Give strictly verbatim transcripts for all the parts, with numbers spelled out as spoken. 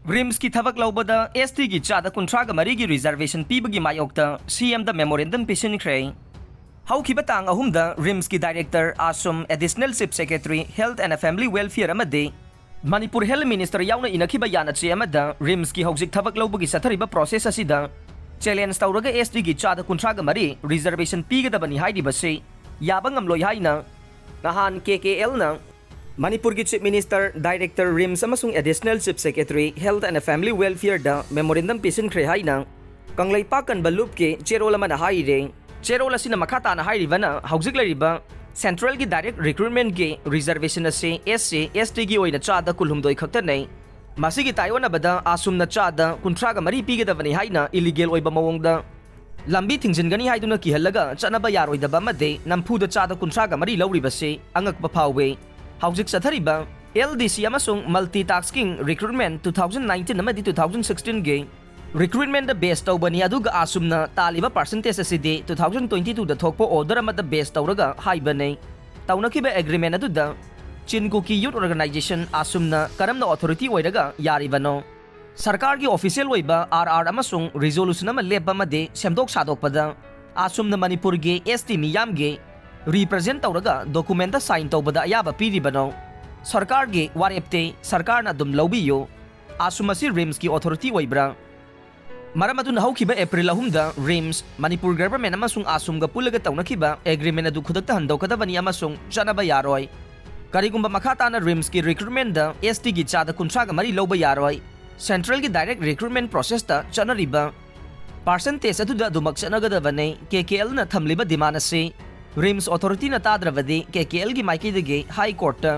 ꯔꯤꯝꯁꯀꯤ ꯊꯕꯛ ꯂꯧꯕꯗ ꯑꯦꯁ ꯇꯤꯒꯤ ꯆꯥꯗ ꯀꯨꯟꯊ꯭ꯔꯥꯒ ꯃꯔꯤꯒꯤ ꯔꯤꯖꯔꯕꯦꯁꯟ ꯄꯤꯕꯒꯤ ꯃꯥꯌꯣꯛꯇ ꯁꯤ ꯑꯦꯝꯗ ꯃꯦꯃꯣꯔꯦꯟꯗꯝ ꯄꯤꯁꯤꯟꯈ꯭ꯔꯦ꯫ ꯍꯧꯈꯤꯕ ꯇꯥꯡ ꯑꯍꯨꯝꯗ ꯔꯤꯝꯁꯀꯤ ꯗꯥꯏꯔꯦꯛꯇꯔ ꯑꯥꯁꯨꯝ, additional chief secretary, health and family welfare ꯑꯃꯗꯤ ꯃꯅꯤꯄꯨꯔ ꯍꯦꯜꯊ ꯃꯤꯅꯤꯁꯇꯔ ꯌꯥꯎꯅ ꯏꯅꯈꯤꯕ ꯌꯥꯅꯆꯦ ꯑꯃꯗ ꯔꯤꯝꯁꯀꯤ ꯍꯧꯖꯤꯛ ꯊꯕꯛ ꯂꯧꯕꯒꯤ ꯆꯠꯊꯔꯤꯕ ꯄ꯭ꯔꯣꯁꯦꯁ ꯑꯁꯤꯗ ꯆꯦꯂꯦꯟꯖ ꯇꯧꯔꯒ ꯑꯦꯁ ꯇꯤꯒꯤ ꯆꯥꯗ ꯀꯨꯟꯊ꯭ꯔꯥꯒ ꯃꯔꯤ ꯔꯤꯖꯔꯕꯦꯁꯟ ꯄꯤꯒꯗꯕꯅꯤ ꯍꯥꯏꯔꯤꯕꯁꯤ ꯌꯥꯕ ꯉꯝꯂꯣꯏ ꯍꯥꯏꯅ ꯅꯍꯥꯟ ꯀꯦ ꯀꯦ ꯑꯦꯜꯅ ꯃꯅꯤꯄꯨꯔꯒꯤ ꯆꯤꯐ ꯃꯤꯅꯤꯁꯇꯔ, ꯗꯥꯏꯔꯦꯛꯇꯔ ꯔꯤꯝꯁ ꯑꯃꯁꯨꯡ additional chief secretary, health and family ꯋꯦꯜꯐꯤꯌꯔꯗ ꯃꯦꯃꯣꯔꯦꯟꯗꯝ ꯄꯤꯁꯤꯟꯈ꯭ꯔꯦ ꯍꯥꯏꯅ ꯀꯪꯂꯩꯄꯥꯛ ꯀꯟꯕ ꯂꯨꯞꯀꯤ ꯆꯦꯔꯣꯜ ꯑꯃꯅ ꯍꯥꯏꯔꯦ꯫ ꯆꯦꯔꯣꯜ ꯑꯁꯤꯅ ꯃꯈꯥ ꯇꯥꯅ ꯍꯥꯏꯔꯤꯕꯅ, ꯍꯧꯖꯤꯛ ꯂꯩꯔꯤꯕ ꯁꯦꯟꯇ꯭ꯔꯦꯜꯒꯤ ꯗꯥꯏꯔꯦꯛ ꯔꯤꯀ꯭ꯔꯨꯠꯃꯦꯟꯒꯤ ꯔꯤꯖꯔꯕꯦꯁꯟ ꯑꯁꯤ ꯑꯦꯁ ꯁꯤ, ꯑꯦꯁ ꯇꯤꯒꯤ ꯑꯣꯏꯅ ꯆꯥꯗ ꯀꯨꯟꯍꯨꯝꯗꯣꯏ ꯈꯛꯇꯅꯤ꯫ ꯃꯁꯤꯒꯤ ꯇꯥꯏꯑꯣꯟꯅꯕꯗ ꯑꯥꯁꯨꯝꯅ ꯆꯥꯗ ꯀꯨꯟꯊ꯭ꯔꯥꯒ ꯃꯔꯤ ꯄꯤꯒꯗꯕꯅꯤ ꯍꯥꯏꯅ ꯏꯂꯤꯒꯦꯜ ꯑꯣꯏꯕ ꯃꯑꯣꯡꯗ ꯂꯝꯕꯤ ꯊꯤꯡꯖꯤꯟꯒꯅꯤ ꯍꯥꯏꯗꯨꯅ ꯀꯤꯍꯜꯂꯒ ꯆꯠꯅꯕ ꯌꯥꯔꯣꯏꯗꯕ ꯑꯃꯗꯤ ꯅꯝꯐꯨꯗ ꯆꯥꯗ ꯀꯨꯟꯊ꯭ꯔꯥꯒ ꯃꯔꯤ ꯂꯧꯔꯤꯕꯁꯤ ꯑꯉꯛꯄ ꯐꯥꯎꯏ꯫ ꯍꯧꯖꯤꯛ ꯆꯠꯊꯔꯤꯕ ꯑꯦꯜ ꯗꯤ ꯁꯤ ꯑꯃꯁꯨꯡ multi tasking recruitment two thousand nineteen ꯑꯃꯗꯤ ꯇꯨ ꯊꯥꯎꯖꯟ ꯁꯤꯛꯁꯇꯤꯟꯒꯤ ꯔꯤꯀ꯭ꯔꯨꯠꯃꯦꯟꯗ ꯕꯦꯁ ꯇꯧꯕꯅꯤ, ꯑꯗꯨꯒ ꯑꯥꯁꯨꯝꯅ ꯇꯥꯜꯂꯤꯕ ꯄꯥꯔꯁꯦꯟꯇꯦꯖ ꯑꯁꯤꯗꯤ ꯇꯨ ꯊꯥꯎꯖꯟ ꯇ꯭ꯋꯦꯟꯇꯤ ꯇꯨꯗ ꯊꯣꯛꯄ ꯑꯣꯔꯗꯔ ꯑꯃꯗ ꯕꯦꯁ ꯇꯧꯔꯒ ꯍꯥꯏꯕꯅꯤ꯫ ꯇꯧꯅꯈꯤꯕ ꯑꯦꯒ꯭ꯔꯤꯃꯦꯟ ꯑꯗꯨꯗ ꯆꯤꯟ ꯀꯨꯀꯤ ꯌꯨꯠ ꯑꯣꯔꯒꯅꯥꯏꯖꯦꯁꯟ ꯑꯥꯁꯨꯝꯅ ꯀꯔꯝꯅ ꯑꯣꯊꯣꯔꯤꯇꯤ ꯑꯣꯏꯔꯒ ꯌꯥꯔꯤꯕꯅꯣ? ꯁꯔꯀꯥꯔꯒꯤ ꯑꯣꯐꯤꯁꯤꯌꯦꯜ ꯑꯣꯏꯕ ꯑꯥꯔ ꯑꯥꯔ ꯑꯃꯁꯨꯡ ꯔꯤꯖꯣꯂꯨꯁꯟ ꯑꯃ ꯂꯦꯞꯄ ꯑꯃꯗꯤ ꯁꯦꯝꯗꯣꯛ ꯁꯥꯗꯣꯛꯄꯗ ꯑꯥꯁꯨꯝꯅ ꯃꯅꯤꯄꯨꯔꯒꯤ ꯑꯦꯁ ꯇꯤ ꯃꯤꯌꯥꯝꯒꯤ ꯔꯤꯄ꯭ꯔꯖꯦꯟ ꯇꯧꯔꯒ ꯗꯣꯀꯨꯃꯦꯟꯇ ꯁꯥꯏꯟ ꯇꯧꯕꯗ ꯑꯌꯥꯕ ꯄꯤꯔꯤꯕꯅꯣ? ꯁꯔꯀꯥꯔꯒꯤ ꯋꯥꯔꯦꯞꯇꯤ ꯁꯔꯀꯥꯔꯅ ꯑꯗꯨꯝ ꯂꯧꯕꯤꯌꯨ꯫ ꯑꯥꯁꯨꯝ ꯑꯁꯤ ꯔꯤꯝꯁꯀꯤ ꯑꯣꯊꯣꯔꯤꯇꯤ ꯑꯣꯏꯕ꯭ꯔꯥ? ꯃꯔꯝ ꯑꯗꯨꯅ ꯍꯧꯈꯤꯕ ꯑꯦꯄ꯭ꯔꯤꯜ ꯑꯍꯨꯝꯗ ꯔꯤꯝꯁ, ꯃꯅꯤꯄꯨꯔ ꯒꯚꯔꯟꯃꯦꯟꯠ ꯑꯃꯁꯨꯡ ꯑꯥꯁꯨꯝꯒ ꯄꯨꯜꯂꯒ ꯇꯧꯅꯈꯤꯕ ꯑꯦꯒ꯭ꯔꯤꯃꯦꯟꯠ ꯑꯗꯨ ꯈꯨꯗꯛꯇ ꯍꯟꯗꯣꯛꯀꯗꯕꯅꯤ ꯑꯃꯁꯨꯡ ꯆꯠꯅꯕ ꯌꯥꯔꯣꯏ꯫ ꯀꯔꯤꯒꯨꯝꯕ ꯃꯈꯥ ꯇꯥꯅ ꯔꯤꯝꯁꯀꯤ ꯔꯤꯀ꯭ꯔꯨꯠꯃꯦꯟꯠꯗ ꯑꯦꯁ ꯇꯤꯒꯤ ꯆꯥꯗ ꯀꯨꯟꯊ꯭ꯔꯥꯒ ꯃꯔꯤ ꯂꯧꯕ ꯌꯥꯔꯣꯏ꯫ ꯁꯦꯟꯇ꯭ꯔꯦꯜꯒꯤ ꯗꯥꯏꯔꯦꯛꯠ ꯔꯤꯀ꯭ꯔꯨꯠꯃꯦꯟꯠ ꯄ꯭ꯔꯣꯁꯦꯁꯇ ꯆꯠꯅꯔꯤꯕ ꯄꯥꯔꯁꯦꯟꯇꯦꯖ ꯑꯗꯨꯗ ꯑꯗꯨꯃꯛ ꯆꯠꯅꯒꯗꯕꯅꯤ꯫ ꯀꯦ ꯀꯦ ꯑꯦꯜꯅ ꯊꯝꯂꯤꯕ ꯗꯤꯃꯥꯟ ꯑꯁꯤ ꯔꯤꯝꯁ ꯑꯣꯊꯣꯔꯤꯇꯤꯅ ꯇꯥꯗ꯭ꯔꯕꯗꯤ ꯀꯦ ꯀꯦ ꯑꯦꯜꯒꯤ ꯃꯥꯏꯀꯩꯗꯒꯤ ꯍꯥꯏ ꯀꯣꯔꯠꯇ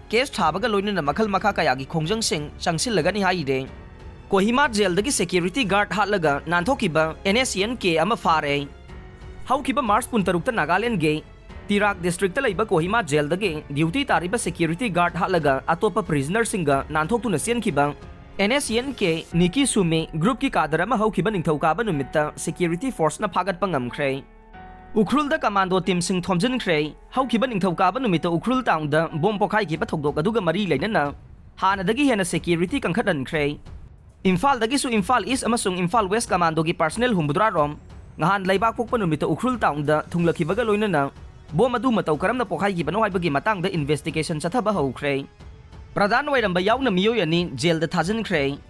ꯀꯦꯁ ꯊꯥꯕꯒ ꯂꯣꯏꯅꯅ ꯃꯈꯜ ꯃꯈꯥ ꯀꯌꯥꯒꯤ ꯈꯣꯡꯖꯪꯁꯤꯡ ꯆꯪꯁꯤꯜꯂꯒꯅꯤ ꯍꯥꯏꯔꯤ꯫ ꯀꯣꯍꯤꯃꯥ ꯖꯦꯜꯗꯒꯤ ꯁꯦꯀ꯭ꯌꯨꯔꯤꯇꯤ ꯒꯥꯔꯗ ꯍꯥꯠꯂꯒ ꯅꯥꯟꯊꯣꯛꯈꯤꯕ ꯑꯦꯟ ꯑꯦꯁ ꯁꯤ ꯑꯦꯟ ꯀꯦ ꯑꯃ ꯐꯥꯔꯦ꯫ ꯍꯧꯈꯤꯕ ꯃꯥꯔꯆ ꯀꯨꯟꯇꯔꯨꯛꯇ ꯅꯥꯒꯥꯂꯦꯟꯗꯒꯤ ꯇꯤꯔꯥꯛ ꯗꯤꯁꯇ꯭ꯔꯤꯛꯇ ꯂꯩꯕ ꯀꯣꯍꯤꯃꯥ ꯖꯦꯜꯗꯒꯤ ꯗ꯭ꯌꯨꯇꯤ ꯇꯥꯔꯤꯕ ꯁꯦꯀ꯭ꯌꯨꯔꯤꯇꯤ ꯒꯥꯔꯗ ꯍꯥꯠꯂꯒ ꯑꯇꯣꯞꯄ ꯄ꯭ꯔꯤꯖꯅꯔꯁꯤꯡꯒ ꯅꯥꯟꯊꯣꯛꯇꯨꯅ ꯆꯦꯟꯈꯤꯕ ꯑꯦꯟ ꯑꯦꯁ ꯁꯤ ꯑꯦꯟ ꯀꯦ ꯅꯤꯀꯤ ꯁꯨꯃꯤ ꯒ꯭ꯔꯨꯞꯀꯤ ꯀꯥꯗꯔ ꯑꯃ ꯍꯧꯈꯤꯕ ꯅꯤꯡꯊꯧꯀꯥꯕ ꯅꯨꯃꯤꯠꯇ ꯁꯦꯀ꯭ꯌꯨꯔꯤꯇꯤ ꯐꯣꯔꯁꯅ ꯐꯥꯒꯠꯄ ꯉꯝꯈ꯭ꯔꯦ꯫ ꯎꯈ꯭ꯔꯨꯜꯗ ꯀꯃꯥꯟꯗꯣ ꯇꯤꯝꯁꯤꯡ ꯊꯣꯝꯖꯤꯟꯈ꯭ꯔꯦ꯫ ꯍꯧꯈꯤꯕ ꯅꯤꯡꯊꯧꯀꯥꯕ ꯅꯨꯃꯤꯠꯇ ꯎꯈ꯭ꯔꯨꯜ ꯇꯥꯎꯟꯗ ꯕꯣꯝ ꯄꯣꯈꯥꯏꯈꯤꯕ ꯊꯧꯗꯣꯛ ꯑꯗꯨꯒ ꯃꯔꯤ ꯂꯩꯅꯅ ꯍꯥꯟꯅꯗꯒꯤ ꯍꯦꯟꯅ ꯁꯦꯀ꯭ꯌꯨꯔꯤꯇꯤ ꯀꯟꯈꯠꯍꯟꯈ꯭ꯔꯦ꯫ ꯏꯝꯐꯥꯜꯗꯒꯤꯁꯨ ꯏꯝꯐꯥꯜ ꯏꯁ ꯑꯃꯁꯨꯡ ꯏꯝꯐꯥꯜ ꯋꯦꯁ ꯀꯃꯥꯟꯗꯣꯒꯤ ꯄꯥꯔꯁꯅꯦꯜ ꯍꯨꯝꯐꯨꯇꯔꯥꯔꯣꯝ ꯉꯍꯥꯟ ꯂꯩꯕꯥꯛ ꯄꯣꯛꯄ ꯅꯨꯃꯤꯠꯇ ꯎꯈ꯭ꯔꯨꯜ ꯇꯥꯎꯟꯗ ꯊꯨꯡꯂꯈꯤꯕꯒ ꯂꯣꯏꯅꯅ ꯕꯣꯝ ꯑꯗꯨ ꯃꯇꯧ ꯀꯔꯝꯅ ꯄꯣꯈꯥꯏꯈꯤꯕꯅꯣ ꯍꯥꯏꯕꯒꯤ ꯃꯇꯥꯡꯗ ꯏꯟꯚꯦꯁꯇꯤꯒꯦꯁꯟ ꯆꯠꯊꯕ ꯍꯧꯈ꯭ꯔꯦ꯫ ꯄ꯭ꯔꯙꯥꯟ ꯑꯣꯏꯔꯝꯕ ꯌꯥꯎꯅ ꯃꯤꯑꯣꯏ ꯑꯅꯤ ꯖꯦꯜꯗ ꯊꯥꯖꯤꯟꯈ꯭ꯔꯦ꯫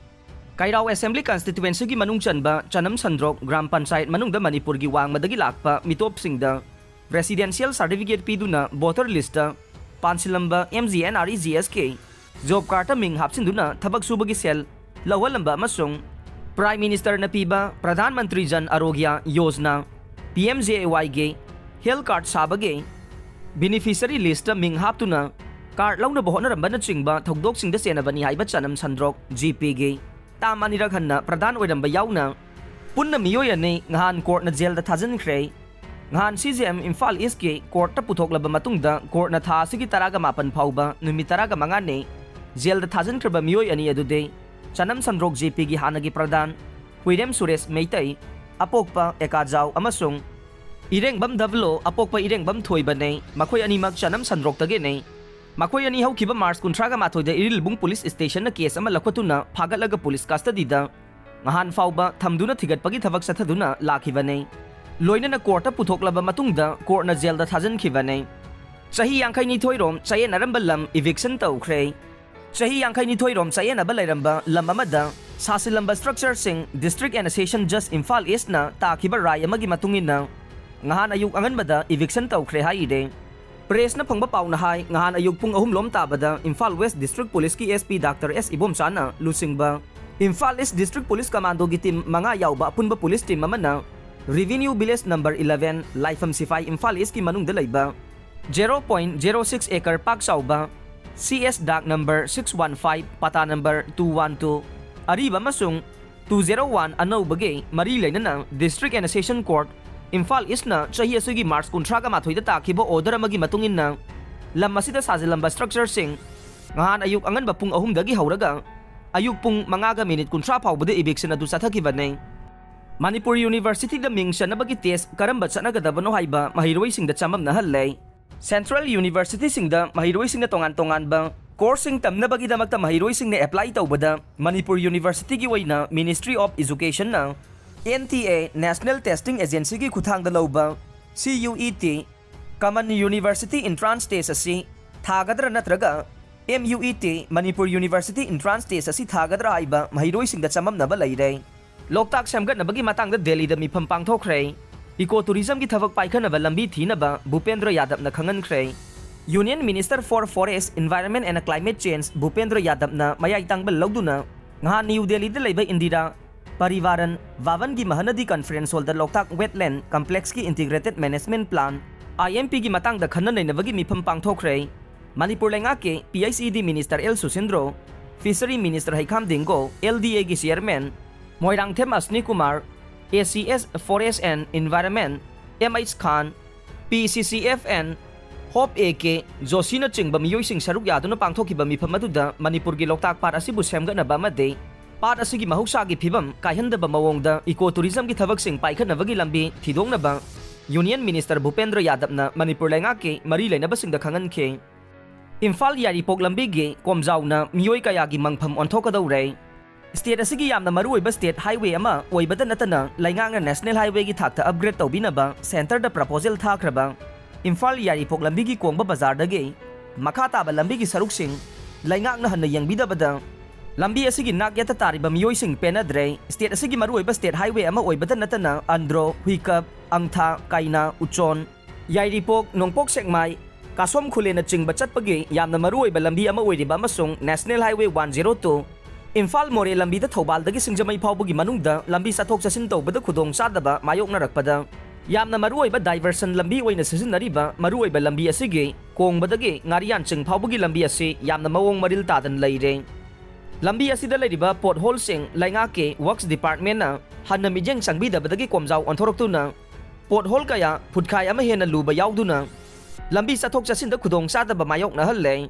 ꯀꯩꯔꯥꯎ ꯑꯦꯁꯦꯝꯕ꯭ꯂꯤ ꯀꯟꯁꯇꯤꯇ꯭ꯋꯦꯟꯁꯤꯒꯤ ꯃꯅꯨꯡ ꯆꯟꯕ ꯆꯅꯝ ꯁꯟꯗ꯭ꯔꯣꯛ ꯒ꯭ꯔꯥꯝ ꯄꯟꯆꯥꯌꯠ ꯃꯅꯨꯡꯗ ꯃꯅꯤꯄꯨꯔꯒꯤ ꯋꯥꯡꯃꯗꯒꯤ ꯂꯥꯛꯄ ꯃꯤꯇꯣꯞꯁꯤꯡꯗ ꯔꯦꯁꯤꯗꯦꯟꯁꯤꯌꯦꯜ ꯁꯥꯔꯇꯤꯐꯤꯀꯦꯠ ꯄꯤꯗꯨꯅ ꯚꯣꯇꯔ ꯂꯤꯁꯇ ꯄꯥꯟꯁꯤꯜꯂꯝꯕ M G N R E G S ꯀꯦ ꯖꯣꯕ ꯀꯥꯔꯗꯇ ꯃꯤꯡ ꯍꯥꯞꯆꯤꯟꯗꯨꯅ ꯊꯕꯛ ꯁꯨꯕꯒꯤ ꯁꯦꯜ ꯂꯧꯍꯜꯂꯝꯕ ꯑꯃꯁꯨꯡ ꯄ꯭ꯔꯥꯏꯝ ꯃꯤꯅꯤꯁꯇꯔꯅ ꯄꯤꯕ Pradhan Mantri Jan ꯑꯔꯣꯒ꯭ꯌ Yojana, P M J ꯑꯦ ꯋꯥꯏꯒꯤ ꯍꯦꯜꯊ ꯀꯥꯔꯗ ꯁꯥꯕꯒꯤ ꯕꯦꯅꯤꯐꯤꯁꯔꯤ ꯂꯤꯁꯇ ꯃꯤꯡ ꯍꯥꯞꯇꯨꯅ ꯀꯥꯔꯗ ꯂꯧꯅꯕ ꯍꯣꯠꯅꯔꯝꯕꯅꯆꯤꯡꯕ ꯊꯧꯗꯣꯛꯁꯤꯡꯗ ꯆꯦꯟꯅꯕꯅꯤ ꯍꯥꯏꯕ ꯆꯅꯝ ꯁꯟꯗ꯭ꯔꯣꯛ ꯖꯤ ꯄꯤꯒꯤ ꯇꯥꯝ ꯑꯅꯤꯔꯛ ꯍꯟꯅ ꯄ꯭ꯔꯙꯥꯟ ꯑꯣꯏꯔꯝꯕ ꯌꯥꯎꯅ ꯄꯨꯟꯅ ꯃꯤꯑꯣꯏ ꯑꯅꯤ ꯉꯍꯥꯟ ꯀꯣꯔꯠꯅ ꯖꯦꯜꯗ ꯊꯥꯖꯤꯟꯈ꯭ꯔꯦ꯫ ꯉꯍꯥꯟ ꯁꯤ ꯖꯤ ꯑꯦꯝ ꯏꯝꯐꯥꯜ ꯏꯁꯀꯤ ꯀꯣꯔꯠꯇ ꯄꯨꯊꯣꯛꯂꯕ ꯃꯇꯨꯡꯗ ꯀꯣꯔꯠꯅ ꯊꯥ ꯑꯁꯤꯒꯤ ꯇꯔꯥꯒ ꯃꯥꯄꯟ ꯐꯥꯎꯕ ꯅꯨꯃꯤꯠ ꯇꯔꯥꯒ ꯃꯉꯥꯅꯤ ꯖꯦꯜꯗ ꯊꯥꯖꯤꯟꯈ꯭ꯔꯕ ꯃꯤꯑꯣꯏ ꯑꯅꯤ ꯑꯗꯨꯗꯤ ꯆꯅꯝ ꯁꯟꯗ꯭ꯔꯣꯛ ꯖꯤ ꯄꯤꯒꯤ ꯍꯥꯟꯅꯒꯤ ꯄ꯭ꯔꯙꯥꯟ ꯍꯨꯏꯔꯦꯝ ꯁꯨꯔꯦꯁ ꯃꯩꯇꯩ, ꯑꯄꯣꯛꯄ ꯑꯦꯀꯥꯖꯥꯎ, ꯑꯃꯁꯨꯡ ꯏꯔꯦꯡꯕꯝ ꯗꯕꯂꯣ, ꯑꯄꯣꯛꯄ ꯏꯔꯦꯡꯕꯝ ꯊꯣꯏꯕꯅꯤ꯫ ꯃꯈꯣꯏ ꯑꯅꯤꯃꯛ ꯆꯅꯝ ꯁꯟꯗ꯭ꯔꯣꯛꯇꯒꯤꯅꯤ꯫ ꯃꯈꯣꯏ ꯑꯅꯤ ꯍꯧꯈꯤꯕ ꯃꯥꯔꯆ ꯀꯨꯟꯊ꯭ꯔꯥꯒ ꯃꯥꯊꯣꯏꯗ ꯏꯔꯤꯜꯕꯨꯡ ꯄꯨꯂꯤꯁ ꯁ꯭ꯇꯦꯁꯟꯅ ꯀꯦꯁ ꯑꯃ ꯂꯧꯈꯠꯇꯨꯅ ꯐꯥꯒꯠꯂꯒ ꯄꯨꯂꯤꯁ ꯀꯁꯇꯗꯤꯗ ꯉꯍꯥꯟ ꯐꯥꯎꯕ ꯊꯝꯗꯨꯅ ꯊꯤꯒꯠꯄꯒꯤ ꯊꯕꯛ ꯆꯠꯊꯗꯨꯅ ꯂꯥꯛꯈꯤꯕꯅꯤ꯫ ꯂꯣꯏꯅꯅ ꯀꯣꯔꯠꯇ ꯄꯨꯊꯣꯛꯂꯕ ꯃꯇꯨꯡꯗ ꯀꯣꯔꯠꯅ ꯖꯦꯜꯗ ꯊꯥꯖꯤꯟꯈꯤꯕꯅꯤ꯫ ꯆꯍꯤ ꯌꯥꯡꯈꯩꯅꯤꯊꯣꯏꯔꯣꯝ ꯆꯌꯦꯠꯅꯔꯝꯕ ꯂꯝ ꯏꯚꯤꯛꯁꯟ ꯇꯧꯈ꯭ꯔꯦ꯫ ꯆꯍꯤ ꯌꯥꯡꯈꯩꯅꯤꯊꯣꯏꯔꯣꯝ ꯆꯌꯦꯠꯅꯕ ꯂꯩꯔꯝꯕ ꯂꯝ ꯑꯃꯗ ꯁꯥꯁꯤꯜꯂꯝꯕ ꯁ꯭ꯇ꯭ꯔꯛꯆꯔꯁꯤꯡ ꯗꯤꯁꯇ꯭ꯔꯤꯛ ꯑꯦꯟ ꯁꯦꯁꯟ ꯖꯁ ꯏꯝꯐꯥꯜ ꯏꯁꯅ ꯇꯥꯈꯤꯕ ꯔꯥꯏ ꯑꯃꯒꯤ ꯃꯇꯨꯡ ꯏꯟꯅ ꯉꯍꯥꯟ ꯑꯌꯨꯛ ꯑꯉꯟꯕꯗ ꯏꯚꯤꯛꯁꯟ ꯇꯧꯈ꯭ꯔꯦ ꯍꯥꯏꯔꯤꯔꯦ꯫ ꯄ꯭ꯔꯦꯁꯅ ꯐꯪꯕ ꯄꯥꯎꯅ ꯍꯥꯏ, ꯉꯍꯥꯟ ꯑꯌꯨꯛ ꯄꯨꯡ ꯑꯍꯨꯝ ꯂꯣꯝ ꯇꯥꯕꯗ ꯏꯝꯐꯥꯜ ꯋꯦꯁ ꯗꯤꯁꯇ꯭ꯔꯤꯛ ꯄꯨꯂꯤꯁꯀꯤ ꯑꯦꯁ ꯄꯤ ꯗꯥꯛꯇꯔ ꯑꯦꯁ ꯏꯕꯣꯝꯆꯥꯅ ꯂꯨꯆꯤꯡꯕ ꯏꯝꯐꯥꯜ ꯏꯁ ꯗꯤꯁꯇ꯭ꯔꯤꯛ ꯄꯨꯂꯤꯁ ꯀꯃꯥꯟꯗꯣꯒꯤ ꯇꯤꯝ ꯃꯉꯥ ꯌꯥꯎꯕ ꯑꯄꯨꯟꯕ ꯄꯨꯂꯤꯁ ꯇꯤꯝ ꯑꯃꯅ ꯔꯤꯚꯤꯅ꯭ꯌꯨ ꯚꯤꯂꯦꯖ ꯅꯝꯕꯔ ꯏꯂꯦꯚꯦꯟ, ꯂꯥꯏꯐꯝ ꯁꯤꯐꯥꯏ, ꯏꯝꯐꯥꯜ ꯏꯁꯀꯤ ꯃꯅꯨꯡꯗ ꯂꯩꯕ zero point zero six acre ꯄꯥꯛ ꯆꯥꯎꯕ ꯁꯤ ꯑꯦꯁ ꯗꯥꯛ ꯅꯝꯕꯔ ꯁꯤꯛꯁ ꯋꯥꯟ ꯐꯥꯏꯚ, ꯄꯇꯥ ꯅꯝꯕꯔ ꯇꯨ ꯋꯥꯟ ꯇꯨ, ꯑꯔꯤꯕ ꯑꯃꯁꯨꯡ ꯇꯨ ꯖꯦꯔꯣ ꯋꯥꯟ ꯑꯅꯧꯕꯒꯤ ꯃꯔꯤ ꯂꯩꯅꯅ district and session court Imphal ꯏꯁꯅ ꯆꯍꯤ ꯑꯁꯤꯒꯤ ꯃꯥꯔꯆ ꯀꯨꯟꯊ꯭ꯔꯥꯒ ꯃꯥꯊꯣꯏꯗ ꯇꯥꯈꯤꯕ ꯑꯣꯔꯗꯔ ꯑꯃꯒꯤ ꯃꯇꯨꯡ ꯏꯟꯅ ꯂꯝ ꯑꯁꯤꯗ ꯁꯥꯖꯤꯜꯂꯝꯕ ꯁ꯭ꯇ꯭ꯔꯛꯆꯔꯁꯤꯡ ꯉꯍꯥꯟ ꯑꯌꯨꯛ ꯑꯉꯟꯕ ꯄꯨꯡ ꯑꯍꯨꯝꯗꯒꯤ ꯍꯧꯔꯒ ꯑꯌꯨꯛ ꯄꯨꯡ ꯃꯉꯥꯒ ꯃꯤꯅꯤꯠ ꯀꯨꯟꯊ꯭ꯔꯥ ꯐꯥꯎꯕꯗ ꯏꯚꯤꯛꯁꯟ ꯑꯗꯨ ꯆꯠꯊꯈꯤꯕꯅꯤ꯫ ꯃꯅꯤꯄꯨꯔ ꯌꯨꯅꯤꯚꯔꯁꯤꯇꯤꯗ ꯃꯤꯡ ꯆꯟꯅꯕꯒꯤ ꯇꯦꯁ ꯀꯔꯝꯕ ꯆꯠꯅꯒꯗꯕꯅꯣ ꯍꯥꯏꯕ ꯃꯍꯩꯔꯣꯏꯁꯤꯡꯗ ꯆꯃꯝꯅꯍꯜꯂꯦ꯫ ꯁꯦꯟꯇ꯭ꯔꯦꯜ ꯌꯨꯅꯤꯚꯔꯁꯤꯇꯤꯁꯤꯡꯗ ꯃꯍꯩꯔꯣꯏꯁꯤꯡꯅ ꯇꯣꯉꯥꯟ ꯇꯣꯉꯥꯟꯕ Courseꯁꯤꯡ ꯇꯝꯅꯕꯒꯤꯗꯃꯛꯇ ꯃꯍꯩꯔꯣꯏꯁꯤꯡꯅ apply ꯇꯧꯕꯗ ꯃꯅꯤꯄꯨꯔ Universityꯒꯤ ꯑꯣꯏꯅ Ministry of Educationꯅ N T A National Testing Agencyꯒꯤ ꯈꯨꯠꯊꯥꯡꯗ ꯂꯧꯕ C U E T Common University Entrance Test ꯑꯁꯤ ꯊꯥꯒꯗ꯭ꯔꯥ ꯅꯠꯇ꯭ꯔꯒ M U E T Manipur University Entrance Test ꯑꯁꯤ ꯊꯥꯒꯗ꯭ꯔꯥ ꯍꯥꯏꯕ ꯃꯍꯩꯔꯣꯏꯁꯤꯡꯗ ꯆꯃꯝꯅꯕ ꯂꯩꯔꯦ꯫ ꯂꯣꯛꯇꯥꯛ ꯁꯦꯝꯒꯠꯅꯕꯒꯤ ꯃꯇꯥꯡꯗ ꯗꯦꯜꯂꯤꯗ ꯃꯤꯐꯝ ꯄꯥꯡꯊꯣꯛꯈ꯭ꯔꯦ꯫ Eco Tourismꯒꯤ ꯊꯕꯛ ꯄꯥꯏꯈꯠꯅꯕ ꯂꯝꯕꯤ ꯊꯤꯅꯕ ꯚꯨꯄꯦꯟꯗ꯭ꯔ ꯌꯥꯗꯕꯅ ꯈꯪꯍꯟꯈ꯭ꯔꯦ꯫ Union Minister for Forest, Environment and Climate Change ꯚꯨꯄꯦꯟꯗ꯭ꯔ ꯌꯥꯗꯕꯅ ꯃꯌꯥꯏ ꯇꯥꯡꯕ ꯂꯧꯗꯨꯅ ꯉꯍꯥꯟ ꯅ꯭ꯌꯨ ꯗꯦꯜꯂꯤꯗ ꯂꯩꯕ Indira ꯄꯔꯤꯚꯥꯔꯟ ꯚꯥꯕꯟꯒꯤ ꯃꯍꯥꯅꯗꯤ Conference Hallꯗ Loktak Wetland Complexꯀꯤ Integrated Management Plan, I M Pꯒꯤ ꯃꯇꯥꯡꯗ ꯈꯟꯅ ꯅꯩꯅꯕꯒꯤ ꯃꯤꯐꯝ ꯄꯥꯡꯊꯣꯛꯈ꯭ꯔꯦ꯫ ꯃꯅꯤꯄꯨꯔ ꯂꯩꯉꯥꯛꯀꯤ P H E D Minister L ꯁꯨꯁꯤꯟꯗ꯭ꯔꯣ, Fishery Minister ꯍꯩꯈꯥꯝ ꯗꯤꯡꯒꯣ, L D Aꯒꯤ Chairman, Moirangthem ꯑꯁꯅꯤ Kumar, A C S Forest and Environment, M H Khan, P C C F and Hope A K ꯖꯣꯁꯤꯅꯆꯤꯡꯕ ꯃꯤꯑꯣꯏꯁꯤꯡ ꯁꯔꯨꯛ ꯌꯥꯗꯨꯅ ꯄꯥꯡꯊꯣꯛꯈꯤꯕ ꯃꯤꯐꯝ ꯑꯗꯨꯗ ꯃꯅꯤꯄꯨꯔꯒꯤ ꯂꯣꯛꯇꯥꯛ ꯄꯥꯠ ꯑꯁꯤꯕꯨ ꯁꯦꯝꯒꯠꯅꯕ ꯑꯃꯗꯤ ꯄꯥꯠ ꯑꯁꯤꯒꯤ ꯃꯍꯧꯁꯥꯒꯤ ꯐꯤꯕꯝ ꯀꯥꯏꯍꯟꯗꯕ ꯃꯑꯣꯡꯗ Eco Tourismꯒꯤ ꯊꯕꯛꯁꯤꯡ ꯄꯥꯏꯈꯠꯅꯕꯒꯤ ꯂꯝꯕꯤ ꯊꯤꯗꯣꯛꯅꯕ Union Minister ꯚꯨꯄꯦꯟꯗ꯭ꯔ ꯌꯥꯗꯕꯅ ꯃꯅꯤꯄꯨꯔ ꯂꯩꯉꯥꯛꯀꯤ ꯃꯔꯤ ꯂꯩꯅꯕꯁꯤꯡꯗ ꯈꯪꯍꯟꯈꯤ꯫ ꯏꯝꯐꯥꯜ ꯌꯥꯏꯔꯤꯄꯣꯛ ꯂꯝꯕꯤꯒꯤ ꯀꯣꯝꯖꯥꯎꯅ ꯃꯤꯑꯣꯏ ꯀꯌꯥꯒꯤ ꯃꯪꯐꯝ ꯑꯣꯟꯊꯣꯛꯀꯗꯧꯔꯦ꯫ State ꯑꯁꯤꯒꯤ ꯌꯥꯝꯅ ꯃꯔꯨꯑꯣꯏꯕ state highway ꯑꯃ ꯑꯣꯏꯕꯗ ꯅꯠꯇꯅ ꯂꯩꯉꯥꯛꯅ National Highwayꯒꯤ ꯊꯥꯛꯇ upgrade ꯇꯧꯕꯤꯅꯕ centreꯗ proposal ꯊꯥꯈ꯭ꯔꯕ ꯏꯝꯐꯥꯜ ꯌꯥꯏꯔꯤꯄꯣꯛ ꯂꯝꯕꯤꯒꯤ ꯀꯣꯡꯕ ꯕꯖꯥꯔꯗꯒꯤ ꯃꯈꯥ ꯇꯥꯕ ꯂꯝꯕꯤꯒꯤ ꯁꯔꯨꯛꯁꯤꯡ ꯂꯩꯉꯥꯛꯅ ꯍꯟꯅ ꯌꯦꯡꯕꯤꯗꯕꯗ ꯂꯝꯕꯤ ꯑꯁꯤꯒꯤ ꯅꯥꯛ ꯌꯦꯠꯇ ꯇꯥꯔꯤꯕ ꯃꯤꯑꯣꯏꯁꯤꯡ ꯄꯦꯟꯅꯗ꯭ꯔꯦ꯫ State ꯑꯁꯤꯒꯤ ꯃꯔꯨꯑꯣꯏꯕ state highway ꯑꯃ ꯑꯣꯏꯕꯗ ꯅꯠꯇꯅ ꯑꯟꯗ꯭ꯔꯣ, ꯍꯨꯏꯀꯞ, ꯑꯪꯊꯥ, ꯀꯩꯅꯥ, ꯎꯆꯣꯟ, ꯌꯥꯏꯔꯤꯄꯣꯛ, ꯅꯣꯡꯄꯣꯛ ꯁꯦꯛꯃꯥꯏ, ꯀꯥꯁꯣꯝ ꯈꯨꯂꯦꯟꯅꯆꯤꯡꯕ ꯆꯠꯄꯒꯤ ꯌꯥꯝꯅ ꯃꯔꯨꯑꯣꯏꯕ ꯂꯝꯕꯤ ꯑꯃ ꯑꯣꯏꯔꯤꯕ ꯑꯃꯁꯨꯡ National Highway one zero two, Imphal ꯃꯣꯔꯦ ꯂꯝꯕꯤꯗ ꯊꯧꯕꯥꯜꯗꯒꯤ ꯁꯤꯡꯖꯃꯩ ꯐꯥꯎꯕꯒꯤ ꯃꯅꯨꯡꯗ ꯂꯝꯕꯤ ꯆꯠꯊꯣꯛ ꯆꯠꯁꯤꯟ ꯇꯧꯕꯗ ꯈꯨꯗꯣꯡ ꯆꯥꯗꯕ ꯃꯥꯌꯣꯛꯅꯔꯛꯄꯗ ꯌꯥꯝꯅ ꯃꯔꯨꯑꯣꯏꯕ diversion ꯂꯝꯕꯤ ꯑꯣꯏꯅ ꯁꯤꯖꯤꯟꯅꯔꯤꯕ ꯃꯔꯨꯑꯣꯏꯕ ꯂꯝꯕꯤ ꯑꯁꯤꯒꯤ ꯀꯣꯡꯕꯗꯒꯤ ꯉꯥꯔꯤꯌꯥꯟꯆꯤꯡ ꯐꯥꯎꯕꯒꯤ ꯂꯝꯕꯤ ꯑꯁꯤ ꯌꯥꯝꯅ ꯃꯑꯣꯡ ꯃꯔꯤꯜ ꯇꯥꯗꯅ ꯂꯩꯔꯦ꯫ ꯂꯝꯕꯤ ꯑꯁꯤꯗ ꯂꯩꯔꯤꯕ potholeꯁꯤꯡ ꯂꯩꯉꯥꯛꯀꯤ Works Departmentꯅ ꯍꯟꯅ ꯃꯤꯠꯌꯦꯡ ꯆꯪꯕꯤꯗꯕꯗꯒꯤ ꯀꯣꯝꯖꯥꯎ ꯑꯣꯟꯊꯣꯔꯛꯇꯨꯅ pothole ꯀꯌꯥ ꯐꯨꯠꯈꯥꯏ ꯑꯃ ꯍꯦꯟꯅ ꯂꯨꯕ ꯌꯥꯎꯗꯨꯅ ꯂꯝꯕꯤ ꯆꯠꯊꯣꯛ ꯆꯠꯁꯤꯟꯗ ꯈꯨꯗꯣꯡ ꯆꯥꯗꯕ ꯃꯥꯌꯣꯛꯅꯍꯜꯂꯦ꯫